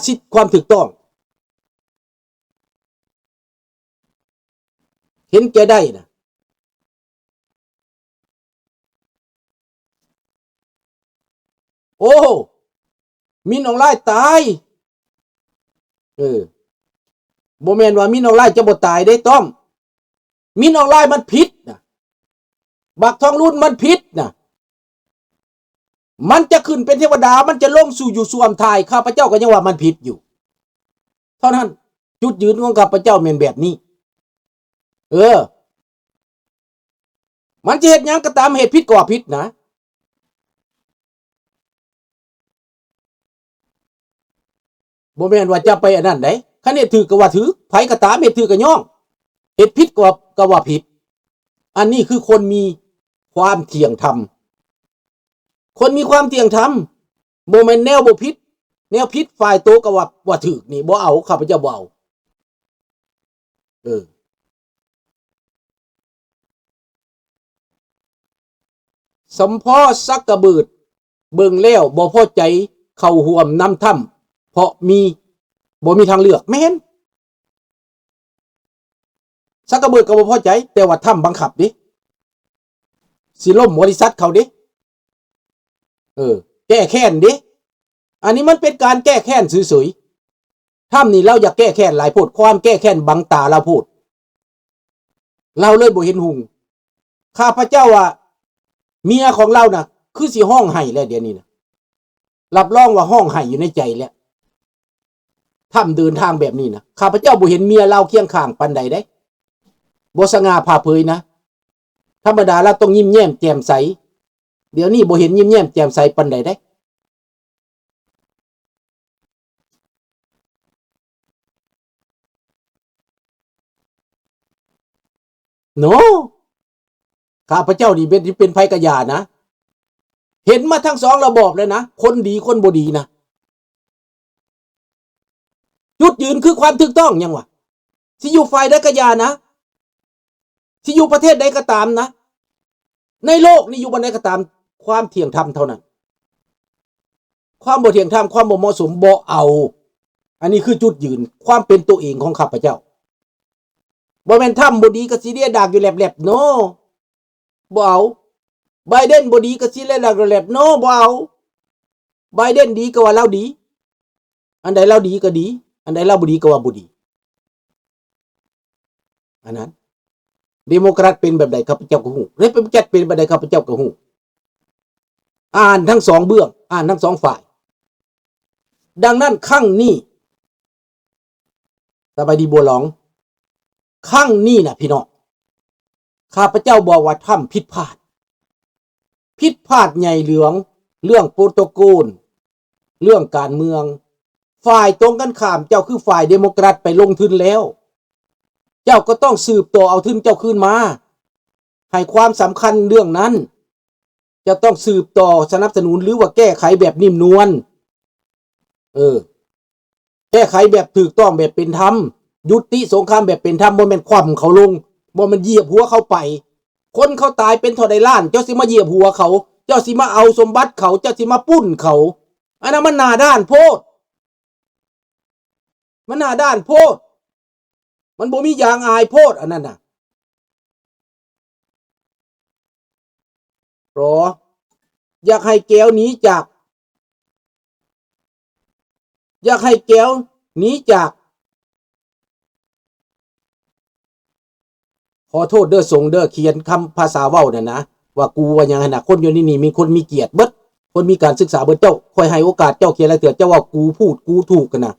ສິດຄວາມຖືກຕ້ອງ ເຫັນແກ່ໄດ້ນະ. ໂອ້ ມິນອອງລາຍຕາຍ. ເອີ ບໍ່ແມ່ນວ່າມິນອອງລາຍຈະບໍ່ຕາຍເດ້ຕ້ອມ. ມິນອອງລາຍມັນຜິດນະ. ບັກທອງລຸນມັນຜິດນະ. ມັນຈະຂຶ້ນເປັນເທວະດາ ມັນຈະລົງສູ່ຢູ່ສ້ວມທ້າຍ ຂ້າພະເຈົ້າກໍຍັງວ່າມັນຜິດຢູ່ເທົ່ານັ້ນ. ຈຸດຢືນຂອງຂ້າພະເຈົ້າແມ່ນແບບນີ້. ເອີ ມັນຈະເຮັດຫຍັງກໍຕາມ ເຮັດຜິດກໍວ່າຜິດນະ. ບໍ່ແມ່ນວ່າຈະໄປອັນນັ້ນໃດ. ຄັນເຮັດຖືກກໍວ່າຖືກ, ໃຜກໍຕາມເຮັດຖືກກໍຍ້ອງ, ເຮັດຜິດກໍວ່າ, ກໍວ່າຜິດ. ອັນນີ້ຄືຄົນມີຄວາມທ່ຽງທຳ. ຄົນມີຄວາມທ່ຽງທຳ ບໍ່ແມ່ນແນວບໍ່ຜິດ, ແນວຜິດຝ່າຍໂຕກໍວ່າ, ວ່າຖືກນີ້ບໍ່ເອົາ, ຂ້າພະເຈົ້າບໍ່ເອົາ. ເອີ ສຳພໍຊັກກະເບີດເບິ່ງແລ້ວບໍ່ພໍໃຈເຂົ້າຮ່ວມນຳທຳ ເພາະມີ, ບໍ່ມີທາງເລືອກ. ແມ່ນ ຊັກກະເບີດກໍບໍ່ພໍໃຈ, ແຕ່ວ່າທຳບັງຄັບເດ້, ຊິລົ້ມບໍລິສັດເຂົາເດ້. ເອີ ແກ້ແຄ້ນເດ້. ອັນນີ້ມັນເປັນການແກ້ແຄ້ນເສີຍໆ. ທຳນີ້ລາວຢາກແກ້ແຄ້ນຫຼາຍໂພດ, ຄວາມແກ້ແຄ້ນບັງຕາລາວໂພດ, ລາວເລີຍບໍ່ເຫັນຮຸ່ງ. ຂ້າພະເຈົ້າວ່າ ເມຍຂອງລາວນະ ຄືຊິຮ້ອງໄຫ້ແລ້ວດຽວນີ້ນະ, ຮັບຮອງວ່າຮ້ອງໄຫ້ຢູ່ໃນໃຈແລ້ວ. ທຳເດີນທາງແບບນີ້ນະ, ຂ້າພະເຈົ້າບໍ່ເຫັນເມຍລາວຄຽງຂ້າງປານໃດເດ້, ບໍ່ສະຫງ່າຜ່າເຜີຍນະ. ທຳມະດາລາວຕ້ອງຍິ້ມແຍ້ມແຈ່ມໃສ, ດຽວນີ້ບໍ່ເຫັນຍິ້ມແຍ້ມແຈ່ມໃສປານໃດເດ້. ໂນ ຂ້າພະເຈົ້ານີ້ເປັນ, ເປັນໃຜກະຢ່ານະ, ເຫັນມາທັງສອງລະບອບແລ້ວນະ, ຄົນດີຄົນບໍ່ດີນະ. ຈຸດຢືນຄືຄວາມຖືກຕ້ອງຫຍັງວະ? ຊິຢູ່ຝ່າຍໃດກະຢ່ານະ, ຊິຢູ່ປະເທດໃດກໍຕາມນະ, ໃນໂລກນີ້ຢູ່ບ່ອນໃດກໍຕາມ, ຄວາມທ່ຽງທຳເທົ່ານັ້ນ. ຄວາມບໍ່ທ່ຽງທຳ, ຄວາມບໍ່ເໝາະສົມ, ບໍ່ເອົາ. ອັນນີ້ຄືຈຸດຢືນ, ຄວາມເປັນໂຕເອງຂອງຂ້າພະເຈົ້າ. ບໍ່ແມ່ນທຳບໍ່ດີກໍຊິເລຍດາກຢູ່ແລັບໆ, ໂນ. ບໍ່ເອົາ. ໄບເດັນບໍ່ດີກໍຊິເລຍດາກຢູ່ແລັບ, ໂນ, ບໍ່ເອົາ. ໄບເດັນດີກໍວ່າລາວດີ, ອັນໃດລາວດີກໍດີ, ອັນໃດລາວບໍ່ດີກໍວ່າບໍ່ດີ. ອັນນັ້ນ ເດໂມແຄຣັດເປັນແບບໃດ ຂ້າພະເຈົ້າກໍຮູ້, ເຣປະບລິກັນເປັນແບບໃດ ຂ້າພະເຈົ້າກໍຮູ້. ອ່ານທັງສອງເບື້ອງ, ອ່ານທັງສອງຝ່າຍ. ດັ່ງນັ້ນ ຄັ້ງນີ້ ສະບາຍດີບົວຫຼອງ, ຄັ້ງນີ້ນະພີ່ນ້ອງ, ຂ້າພະເຈົ້າບອກວ່າທຳຜິດພາດ, ຜິດພາດໃຫຍ່ຫຼວງ, ເລື່ອງໂປຣໂຕໂກນ, ເລື່ອງການເມືອງ. ຝ່າຍຕົງກັນຂ້າມເຈົ້າ ຄືຝ່າຍເດໂມແຄຣັດໄປລົງທຶນແລ້ວ, ເຈົ້າກໍຕ້ອງສືບຕໍ່ເອົາທຶນເຈົ້າຄືນມາ, ໃຫ້ຄວາມສຳຄັນເລື່ອງນັ້ນ. ຈະຕ້ອງສືບຕໍ່ສະໜັບສະໜູນ ຫຼືວ່າແກ້ໄຂແບບນຸ້ມນວນ, ເອີ, ແກ້ໄຂແບບຖືກຕ້ອງ ແບບເປັນທຳ, ຍຸຕິສົງຄາມແບບເປັນທຳ, ບໍ່ແມ່ນຂວ້ຳເຂົາລົງ, ບໍ່ແມ່ນຢຽບຫົວເຂົາໄປ. ຄົນເຂົາຕາຍເປັນເທົ່າໃດລ້ານ, ເຈົ້າຊິມາຢຽບຫົວເຂົາ, ເຈົ້າຊິມາເອົາສົມບັດເຂົາ, ເຈົ້າຊິມາປຸ້ນເຂົາ. ອັນນັ້ນມັນໜ້າດ້ານໂພດ, ມັນໜ້າດ້ານໂພດ, ມັນບໍ່ມີຢາງອາຍໂພດ ອັນນັ້ນນະ. ລໍ ຢາກໃຫ້ແກວໜີຈາກ, ຢາກໃຫ້ແກວໜີຈາກ, ຂໍໂທດເດີ ສົງເດີ, ຂຽນຄຳພາສາເວົ້ານັ້ນນະ ວ່າກູວ່າຫຍັງຫັ້ນນະ. ຄົນຢູ່ໃນນີ້ມີຄົນມີກຽດເບິດ, ຄົນມີການສຶກສາເບິດ. ເຈົ້າ, ຂ້ອຍໃຫ້ໂອກາດເຈົ້າຂຽນຫຼາຍເທື່ອ, ເຈົ້າເວົ້າກູພູດ, ກູຖືກຫັ້ນນະ,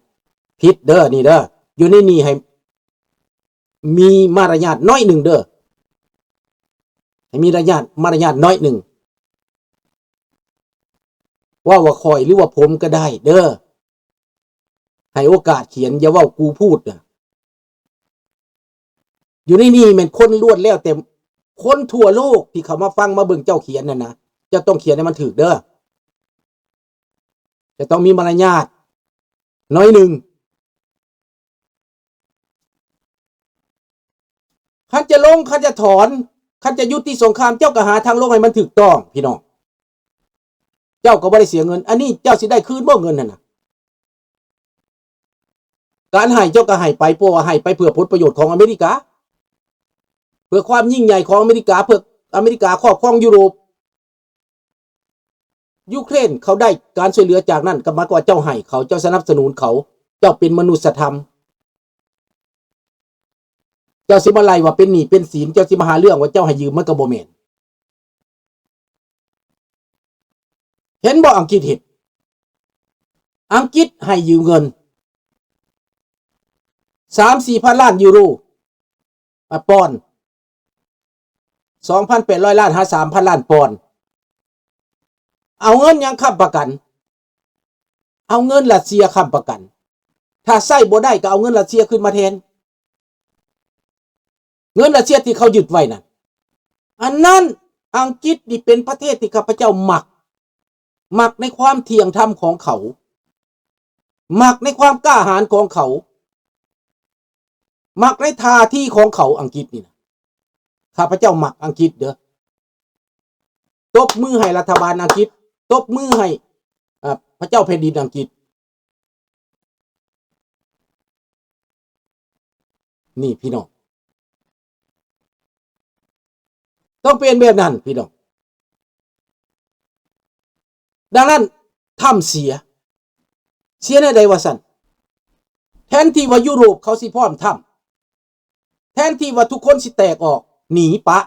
ຜິດເດີ ນີ້ເດີ. ຢູ່ໃນນີ້ໃຫ້ ມີມາລະຍາດໜ້ອຍໜຶ່ງເດີ, ໃຫ້ມີລະຍາດ, ມາລະຍາດໜ້ອຍໜຶ່ງ. ເວົ້າວ່າຂ້ອຍ ຫຼືວ່າຜົມກໍໄດ້ເດີ, ໃຫ້ໂອກາດຂຽນ, ຢ່າເວົ້າກູພູດນະ. ຢູ່ໃນນີ້ແມ່ນຄົນລ້ວນແລ້ວແຕ່ຄົນທົ່ວໂລກທີ່ເຂົ້າມາຟັງມາເບິ່ງເຈົ້າຂຽນນັ້ນນະ, ເຈົ້າຕ້ອງຂຽນໃຫ້ມັນຖືກເດີ, ຈະຕ້ອງມີມາລະຍາດໜ້ອຍໜຶ່ງ. ຄັນຈະລົງ, ຄັນຈະຖອນ, ຄັນຈະຍຸຕິສົງຄາມ, ເຈົ້າກໍຫາທາງລົງໃຫ້ມັນຖືກຕ້ອງ, ພີ່ນ້ອງ. ເຈົ້າກໍບໍ່ໄດ້ເສຍເງິນ. ອັນນີ້ເຈົ້າຊິໄດ້ຄືນບໍ່ເງິນຫັ້ນນະ? ການໃຫ້ເຈົ້າກໍໃຫ້ໄປ ເພາະວ່າໃຫ້ໄປເພື່ອຜົນປະໂຫຍດຂອງອາເມລິກາ, ເພື່ອຄວາມຍິ່ງໃຫຍ່ຂອງອາເມລິກາ, ເພື່ອອາເມລິກາຄອບຄອງຢູໂຣບ. ຢູເຄຣນເຂົາໄດ້ການຊ່ວຍເຫຼືອຈາກນັ້ນ ກໍໝາຍຄວາມວ່າເຈົ້າໃຫ້ເຂົາ, ເຈົ້າສະໜັບສະໜູນເຂົາ, ເຈົ້າເປັນມະນຸດສະທຳ. ເຈົ້າຊິມາໄລ່ວ່າເປັນໜີ້ເປັນສິນ, ເຈົ້າຊິມາຫາເລື່ອງວ່າເຈົ້າໃຫ້ຢືມ, ມັນກໍບໍ່ແມ່ນ. ເຫັນບໍ່ ອັງກິດເຮັດ? ອັງກິດໃຫ້ຢືມເງິນສາມສີ່ພັນລ້ານຢູໂຣ, ອາ, ປອນ, ສອງພັນແປດຮ້ອຍລ້ານຫາສາມພັນລ້ານປອນ. ເອົາເງິນຫຍັງຄ້ຳປະກັນ? ເອົາເງິນຣັດເຊຍຄ້ຳປະກັນ. ຖ້າໃຊ້ບໍ່ໄດ້ກໍເອົາເງິນຣັດເຊຍຄືນມາແທນ. ເງິນຣັດເຊຍທີ່ເຂົາຍຶດໄວ້ນັ້ນ. ອັນນັ້ນ, ອັງກິດນີ້ເປັນປະເທດທີ່ຂ້າພະເຈົ້າມັກ, ມັກໃນຄວາມທ່ຽງທຳຂອງເຂົາ, ມັກໃນຄວາມກ້າຫານຂອງເຂົາ, ມັກໃນທ່າທີຂອງເຂົາ, ອັງກິດນີ້ນະ. ຂ້າພະເຈົ້າມັກອັງກິດເດີ້. ຕົບມືໃຫ້ລັດຖະບານອັງກິດ, ຕົບມືໃຫ້, ເອີ, ພະເຈົ້າແຜ່ນດິນອັງກິດ. ນີ້ພີ່ນ້ອງ, ຕ້ອງເປັນແບບນັ້ນພີ່ນ້ອງ. ດັ່ງນັ້ນ ທຳເສຍ, ເສຍແນວໃດວ່າຊັ້ນ? ແທນທີ່ວ່າຢູໂຣບເຂົາຊິພ້ອມທຳ, ແທນທີ່ວ່າທຸກຄົນຊິແຕກອອກໜີປະ,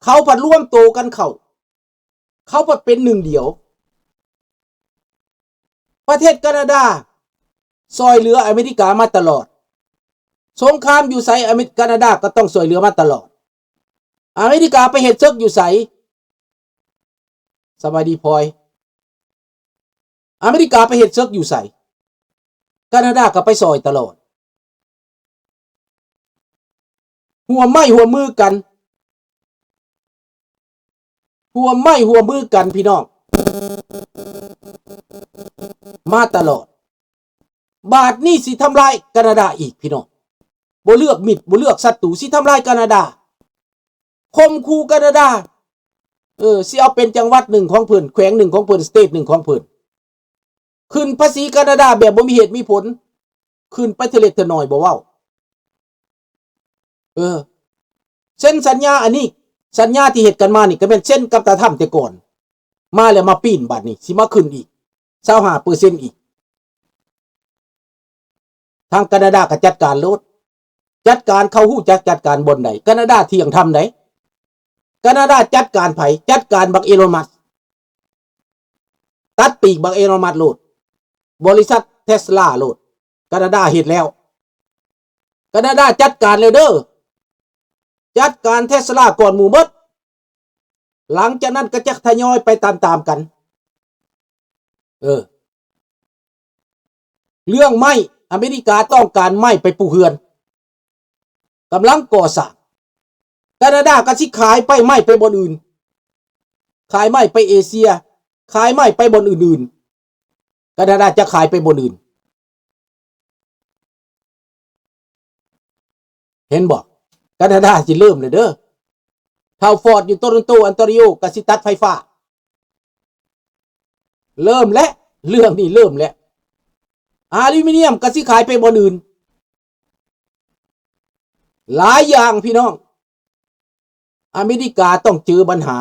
ເຂົາພັດລວມໂຕກັນເຂົ້າ, ເຂົາພັດເປັນໜຶ່ງດຽວ. ປະເທດການາດາຊ່ອຍເຫຼືອອາເມລິກາມາຕະຫຼອດ. ສົງຄາມຢູ່ໃສ ອາເມ, ການາດາກໍຕ້ອງຊ່ວຍເຫຼືອມາຕະຫຼອດ. ອາເມລິກາໄປເຮັດເສິກຢູ່ໃສ? ສະບາຍດີພອຍ. ອາເມລິກາໄປເຮັດເສິກຢູ່ໃສ? ການາດາກໍໄປຊ່ອຍຕະຫຼອດ. ຮ່ວມໄມ້ຮ່ວມມືກັນ, ຮ່ວມໄມ້ຮ່ວມມືກັນພີ່ນ້ອງ, ມາຕະຫຼອດ. ບາດນີ້ຊິທຳລາຍການາດາອີກພີ່ນ້ອງ. ບໍ່ເລືອກມິດ, ບໍ່ເລືອກສັດຕູ, ຊິທຳລາຍການາດາ, ຂົ່ມຂູ່ການາດາ. ເອີ, ຊິເອົາເປັນຈັງຫວັດໜຶ່ງຂອງເພິ່ນ, ແຂວງໜຶ່ງຂອງເພິ່ນ, ສະເຕດໜຶ່ງຂອງເພິ່ນ. ຂຶ້ນພາສີການາດາແບບບໍ່ມີເຫດມີຜົນ, ຂຶ້ນໄປເທື່ອເລັກເທື່ອນ້ອຍບໍ່ເວົ້າ. ເອີ, ເຊັນສັນຍາອັນນີ້, ສັນຍາທີ່ເຮັດກັນມານີ້ ກໍແມ່ນເຊັນກັບຕາທຳແຕ່ກ່ອນ, ມາແລ້ວມາປີ້ນ, ບາດນີ້ຊິມາຂຶ້ນອີກ ຊາວຫ້າເປີເຊັນອີກ. ທາງການາດາກໍຈັດການໂລດ, ຈັດການ, ເຂົາຮູ້ຈັກຈັດການບ່ອນໃດ. ການາດາທ່ຽງທຳໃດ. ການາດາຈັດການໃຜ? ຈັດການບັກເອລອນ ມັສ, ຕັດປີກບັກເອລອນ ມັສໂລດ, ບໍລິສັດເທສລາໂລດ. ການາດາເຮັດແລ້ວ, ການາດາຈັດການແລ້ວເດີ້, ຈັດການເທສລາກ່ອນໝູ່ໝົດ. ຫຼັງຈາກນັ້ນກໍຈະທະຍອຍໄປຕາມໆກັນ. ເອີ, ເລື່ອງໄມ້, ອາເມລິກາຕ້ອງການໄມ້ໄປປູເຮືອນ, ກຳລັງກໍ່ສ້າງ. ການາດາກໍຊິຂາຍໄປ, ໄມ້ໄປບ່ອນອື່ນ, ຂາຍໄມ້ໄປເອເຊຍ, ຂາຍໄມ້ໄປບ່ອນອື່ນໆ. ການາດາຈະຂາຍໄປບ່ອນອື່ນ. ເຫັນບໍ່? ການາດາຊິເລີ່ມແລ້ວເດີ້. ທ້າວຟອດຢູ່ໂຕຣອນໂຕ, ອອນແທຣີໂອ ກໍຊິຕັດໄຟຟ້າ. ເລີ່ມແລ້ວ, ເລື່ອງນີ້ເລີ່ມແລ້ວ. ອາລູມິນຽມກໍຊິຂາຍໄປບ່ອນອື່ນ. ຫຼາຍຢ່າງພີ່ນ້ອງ. ອາເມລິກາຕ້ອງເຈີບັນຫາ,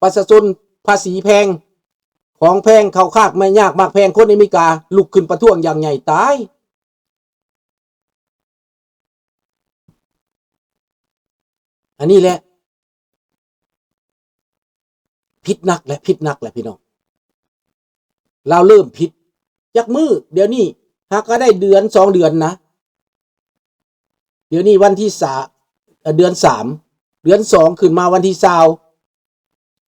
ປະຊາຊົນພາສີແພງ, ຂອງແພງ, ເຂົ້າຄາກ ແມ່ນຍາກໝາກແພງ, ຄົນອາເມລິກາລຸກຂຶ້ນປະທ້ວງຢ່າງໃຫຍ່ຕາຍ. ອັນນີ້ແຫຼະ ຜິດໜັກແຫຼະ, ຜິດໜັກແຫຼະພີ່ນ້ອງ. ລາວເລີ່ມຜິດຈັກມື້, ດຽວນີ້ຫາກະໄດ້ເດືອນສອງເດືອນນະ. ດຽວນີ້ວັນທີສາມ, ເອີ, ເດືອນສາມ, ເດືອນສອງ ຂຶ້ນມາວັນທີຊາວ,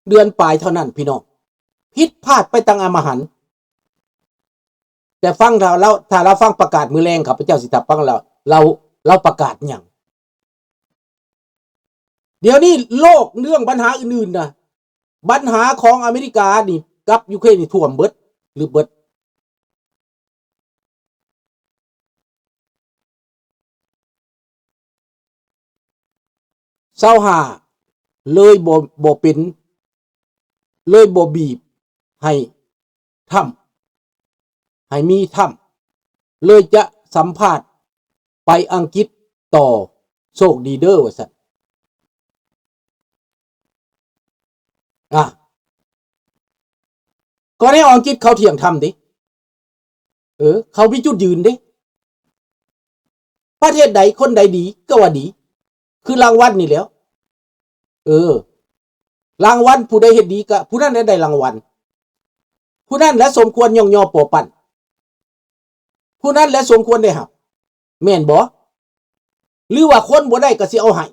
ເດືອນປາຍເທົ່ານັ້ນພີ່ນ້ອງ. ຜິດພາດໄປຕັ້ງອຳມະຫັນ. ແຕ່ຟັງຖ້າລາວ, ຖ້າລາວຟັງປະກາດມື້ແລງ, ຂ້າພະເຈົ້າຊິຖ້າຟັງລາວ, ລາວ, ລາວປະກາດຫຍັງ. ດຽວນີ້ໂລກເລື່ອງບັນຫາອື່ນໆນະ, ບັນຫາຂອງອາເມລິການີ້ກັບຢູເຄຣນນີ້ຖ້ວມເບິດ ຫຼືເບິດ. ຊາວຫ້າ ເລີຍບໍ່, ບໍ່ເປັນ, ເລີຍບໍ່ບີບໃຫ້ທຳ, ໃຫ້ມີທຳ. ເລີຍຈະສຳພາດໄປອັງກິດຕໍ່ ໂຊກດີເດີ ວ່າຊັ້ນ. ອາ ກໍແນວອັງກິດເຂົາທ່ຽງທຳເດ້. ເອີ ເຂົາມີຈຸດຢືນເດ້. ປະເທດໃດຄົນໃດດີກໍວ່າດີ ຄືລາງວັນນີ້ແຫຼ້ວ. ເອີ ລາງວັນ ຜູ້ໃດເຮັດດີກໍຜູ້ນັ້ນແຫຼະໄດ້ລາງວັນ, ຜູ້ນັ້ນແຫຼະສົມຄວນຍ້ອງຍໍປໍປັ້ນ, ຜູ້ນັ້ນແຫຼະສົມຄວນໄດ້ຮັບ ແມ່ນບໍ່? ຫຼືວ່າຄົນບໍ່ໄດ້ກໍຊິເອົາໃຫ້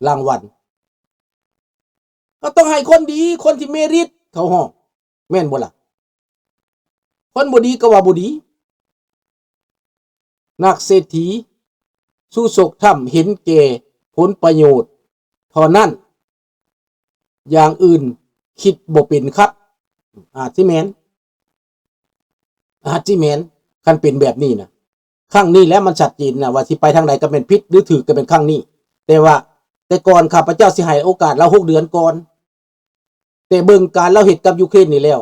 ລາງວັນ ກໍຕ້ອງໃຫ້ຄົນດີ ຄົນທີ່ເມຣິດເຂົາຮ້ອງ ແມ່ນບໍ່ລະ? ຄົນບໍ່ດີກໍວ່າບໍ່ດີ. ນັກເສດຖີສຸໂຊກທຳເຫັນແກ່ຜົນປະໂຫຍດເທົ່ານັ້ນ ຢ່າງອື່ນຄິດບໍ່ເປັນຄັບ. ອາດຊິແມ່ນ ອາດຊິແມ່ນ ຄັນເປັນແບບນີ້ນະ. ຄັ້ງນີ້ແຫຼະມັນຊັດເຈນນະ ວ່າຊິໄປທາງໃດກໍແມ່ນ ຜິດຫຼືຖືກກໍແມ່ນຄັ້ງນີ້. ແຕ່ວ່າແຕ່ກ່ອນຂ້າພະເຈົ້າຊິໃຫ້ໂອກາດລາວຫົກເດືອນກ່ອນ, ແຕ່ເບິ່ງການລາວເຮັດກັບຢູເຄຣນນີ້ແລ້ວ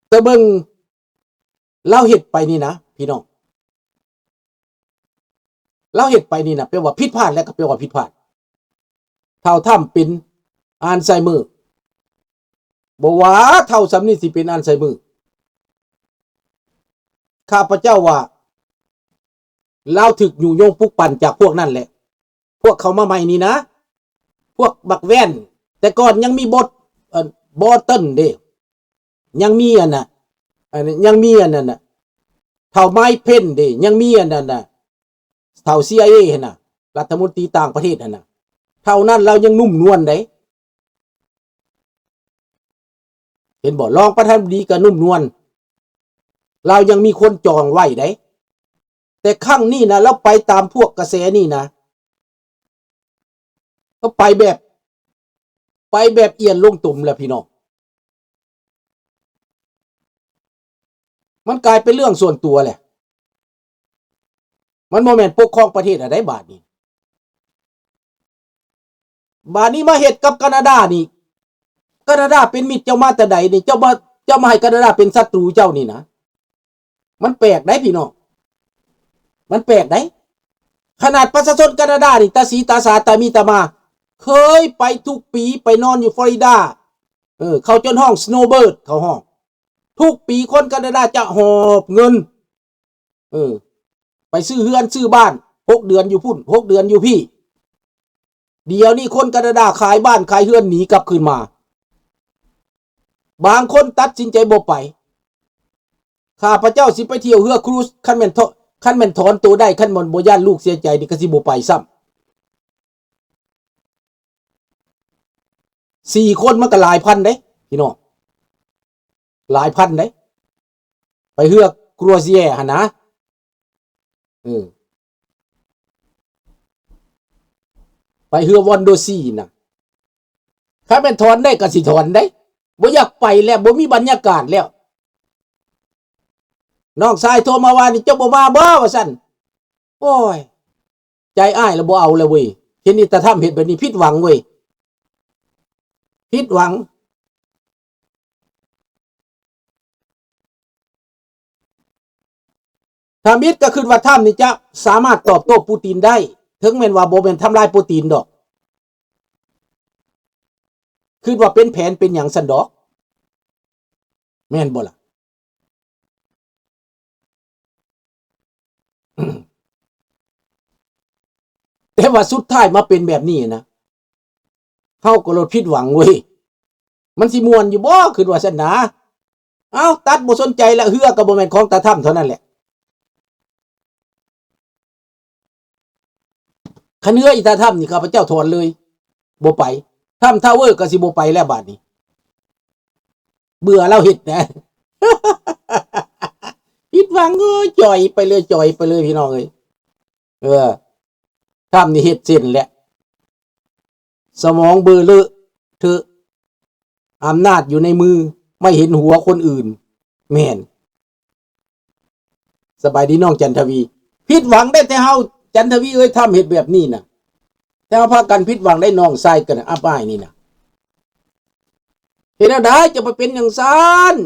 ແຕ່ເບິ່ງລາວເຮັດໄປນີ້ນະ ພີ່ນ້ອງ, ລາວເຮັດໄປນີ້ນະ ແປວ່າຜິດພາດ ແລ້ວກໍແປວ່າຜິດພາດ. ທ້າວທຳເປັນອັນໄຊເມີ, ບໍ່ວ່າທ້າວຊຳນີ້ຊິເປັນອັນໄຊເມີ, ຂ້າພະເຈົ້າວ່າລາວຖືກຍຸຍົງປຸກປັ່ນຈາກພວກນັ້ນແຫຼະ. ພວກເຂົ້າມາໃໝ່ນີ້ນະ ພວກບັກແວ່ນ, ແຕ່ກ່ອນຍັງມີບົດ ເອີ ບອດເຕີນເດ້, ຍັງມີອັນນະ ອັນ ຍັງມີອັນນັ້ນນະ ເຖົ້າໄມ້ເພັນເດ້, ຍັງມີອັນນັ້ນນະ ເຖົ້າ ຊີໄອເອ ຫັ້ນນະ, ລັດຖະມົນຕີຕ່າງປະເທດຫັ້ນນະ, ເທົ່ານັ້ນລາວຍັງນຸ້ມນວນໃດ. ເຫັນບໍ່? ຮອງປະທານາທິບໍດີກໍນຸ້ມນວນ, ລາວຍັງມີຄົນຈອງໄວ້ໃດ. ແຕ່ຄັ້ງນີ້ນະ ລາວໄປຕາມພວກກະແສນີ້ນະ ກໍໄປແບບ ໄປແບບອຽນລົງຕົມແຫຼະພີ່ນ້ອງ, ມັນກາຍເປັນເລື່ອງສ່ວນຕົວແຫຼະ, ມັນບໍ່ແມ່ນປົກຄອງປະເທດແລ້ວໃດບາດນີ້. ບາດນີ້ມາເຮັດກັບການາດານີ້, ການາດາເປັນມິດເຈົ້າມາແຕ່ໃດນີ້? ເຈົ້າມາ ເຈົ້າມາໃຫ້ການາດາເປັນສັດຕູເຈົ້ານີ້ນະ. ມັນແປກໃດ໋ພີ່ນ້ອງ, ມັນແປກໃດ໋. ຂະໜາດປະຊາຊົນການາດານີ້ ຕາສີຕາສາ ຕາມີຕາມາ, ເຄີຍໄປທຸກປີ ໄປນອນຢູ່ຟລໍຣິດາ, ເອີ ເຂົາຈົນຮ້ອງ Snowbird ເຂົາຮ້ອງ. ທຸກປີຄົນການາດາຈະຫອບເງິນ ເອີ ໄປຊື້ເຮືອນຊື້ບ້ານ, ຫົກເດືອນຢູ່ພຸ້ນ ຫົກເດືອນຢູ່ພີ້. ດຽວນີ້ຄົນການາດາຂາຍບ້ານຂາຍເຮືອນໜີກັບຄືນມາ, ບາງຄົນຕັດສິນໃຈບໍ່ໄປ. ຂ້າພະເຈົ້າຊິໄປທ່ຽວເຮືອຄຣູສ, ຄັນແມ່ນ ຄັນແມ່ນຖອນໂຕໄດ້, ຄັນບໍ່ ບໍ່ຢ້ານລູກເສຍໃຈນີ້ ກໍຊິບໍ່ໄປຊ້ຳ. ສີ່ຄົນມັນກໍຫຼາຍພັນເດ້ພີ່ນ້ອງ, ຫຼາຍພັນເດ້. ໄປເຮືອ Croisière ຫັ້ນນະ, ເອີ ໄປເຮືອ Vendôme ນະ. ຄັນແມ່ນຖອນໄດ້ກໍຊິຖອນເດ້, ບໍ່ຢາກໄປແລ້ວ, ບໍ່ມີບັນຍາກາດແລ້ວ. ນ້ອງຊາຍໂທມາວ່ານີ້ ເຈົ້າບໍ່ມາບໍ່? ວ່າຊັ້ນ. ໂອ້ຍ ໃຈອ້າຍລະບໍ່ເອົາແລ້ວເວີຍ, ເຫັນອີຕາທຳເຮັດແບບນີ້ ຜິດຫວັງເວີຍ, ຜິດຫວັງ. ທຳອິດກໍຄິດວ່າທຳນີ້ຈະສາມາດຕອບໂຕ້ປູຕິນໄດ້, ເຖິງແມ່ນວ່າບໍ່ແມ່ນທຳລາຍປູຕິນດອກ, ຄິດວ່າເປັນແຜນເປັນຫຍັງຊັ້ນດອກ, ແມ່ນບໍ່ລະ? ແຕ່ວ່າສຸດທ້າຍມາເປັນແບບນີ້ນະ, ເຮົາກໍໂລດຜິດຫວັງເວີຍ. ມັນຊິມ່ວນຢູ່ບໍ່? ຄິດວ່າຊັ້ນນະ. ເອົ້າ ຕັດ ບໍ່ສົນໃຈລະ, ເຮືອກໍບໍ່ແມ່ນຂອງຕາທຳເທົ່ານັ້ນແຫຼະ. ຄັນເຮືອອີຕາທຳນີ້ ຂ້າພະເຈົ້າຖອນເລີຍ, ບໍ່ໄປ. ທຳທາວເວີກໍຊິບໍ່ໄປແລ້ວບາດນີ້, ເບື່ອລາວເຮັດນະ. ຜິດຫວັງເອີຍ, ຈ່ອຍໄປເລີຍ, ຈ່ອຍໄປເລີຍ ພີ່ນ້ອງເອີຍ. ເອີ ທຳນີ້ເຮັດເຊັ່ນແຫຼະ, ສະໝອງເບີເລາະເທາະ, ອຳນາດຢູ່ໃນມື, ໄມ່ເຫັນຫົວຄົນອື່ນ. ແມ່ນ. ສະບາຍດີນ້ອງຈັນທະວີ. ຜິດຫວັງໄດ້ແຕ່ເຮົາ ຈັນທະວີເອີຍ, ທຳເຮັດແບບນີ້ນະ, ແຕ່ເຮົາພາກັນຜິດຫວັງໄດ້ ນ້ອງຊາຍກັນ ອັບອາຍນີ້ນະ. ເຮັດແນວໃດຈະໄປເປັນຈັ່ງຊັ້ນ?